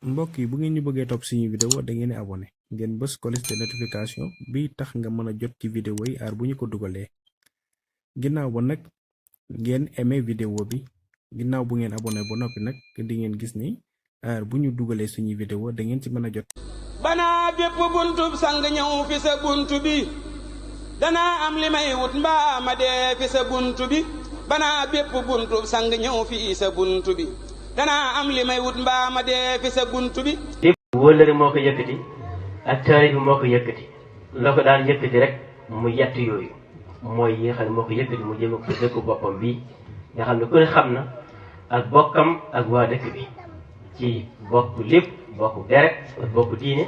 mbokk yi bu ngeen ñu bëggee topp suñu vidéo da ngeen di abonné ngeen bës cloche de notification bi tax nga mën a jot ci vidéo yi aar bu ñu ko dugalee ginnaaw ba nag ngeen aimé vidéo bi ginnaaw bu ngeen abonné ba noppi nag di ngeen gis ni aar bu ñu dugalee suñu vidéo da ngeen ci mën a jot. banaa bépp buntub sang ñëw fi sa buntu bi danaa am li may wut mbaa ma dee fi sa buntu bi banaa bépp buntub sang ñëw fi sa buntu bi danaa am li may wut mbaa ma dee fi sa buntu bi. lépp wóllëre moo ko yëkkati ak taalibe bi moo ko yëkkati la ko daan yëkkati rek mu yett yooyu mooy yi nga xam ne moo ko yëkkati mu jëme ko dëkku boppam bii nga xam ne ku ne xam na ak bokkam ak waa dëkk bi ci bokk lépp bokk deret ak bokk diine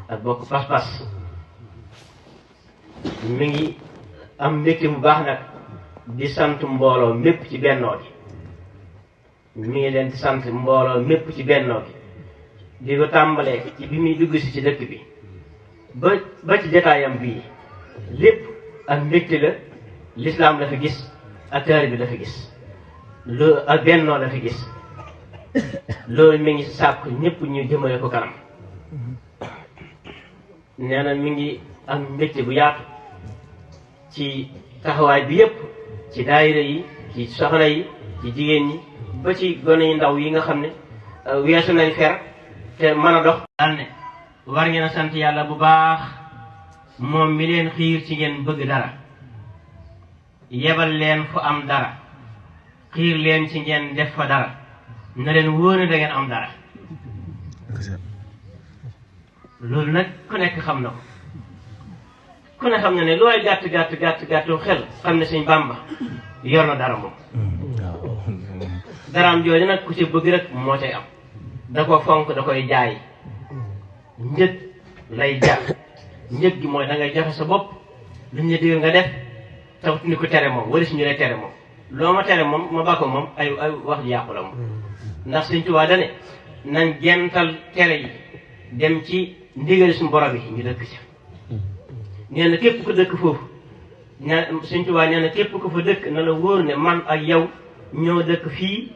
ak bokk pas-pas mi ngi am mbégte bu baax nag di sant mbooloo mépp ci bennoo gi mi ngi leen di sant mbooloo mépp ci bennoo gi di ko tàmbalee ci bi muy dugg si ci dëkk bi ba ci jataayam bii lépp ak mbégte la lislaam la fi gis ak taalibe bi la fi gis loolu ak bennoo la fi gis loolu mi ngi sàkk ñëpp ñu jëmale ko kanam nee na mi ngi am mbégte bu yaatu ci taxawaay bi yëpp ci daayira yi ci soxna yi ci jigéen ñi ba ci gone yu ndaw yi nga xam ne weesu nañ fer te mën a dox daal ne war ngeen a sant yàlla bu baax moom mi leen xiir ci ngeen bëgg dara yebal leen fu am dara xiir leen ci ngeen def fa dara na leen wóor ne da ngeen am dara loolu nag ku nekk xam na ko ku ne xam na ne looy gàtt gàttu xel xam ne Sëñ Bàmba yor na dara moom daraam jooju nag ku ci bëgg rek moo cay am da ko fonk da koy jaay njëg lay jar njëg gi mooy da ngay joxe sa bopp luñ la digal nga def tawut ni ko tere moom wala si ñu lay tere moom loo ma tere moom ma bàkko moom ay wax ji yàqu la moom ndax Sëñ Tuubaa dane nañ gental tere yi dem ci ndigal suñu borom yi ñu dëkk ci nee na képp ko dëkk foofu Sëñ Tuubaa nee na képp ko fa dëkk na la wóor ne man ak yow ñoo dëkk fii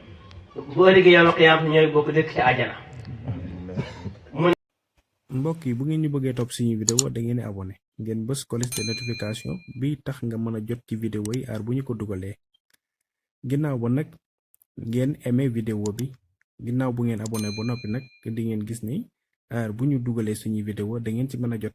bu ëllëgee yow xiyaam ñooy bokk dëkk ci àjjana. mbokk yi bu ngeen ñu bëggee topp suñu vidéo da ngeen di abonné ngeen bës cloche de notification bi tax nga mën a jot ci vidéo yi aar bu ñu ko dugalee ginnaaw ba nag ngeen aimé vidéo bi ginnaaw bu ngeen abonné ba noppi nag di ngeen gis ni aar bu ñu dugalee suñu vidéo da ngeen ci mën a jot.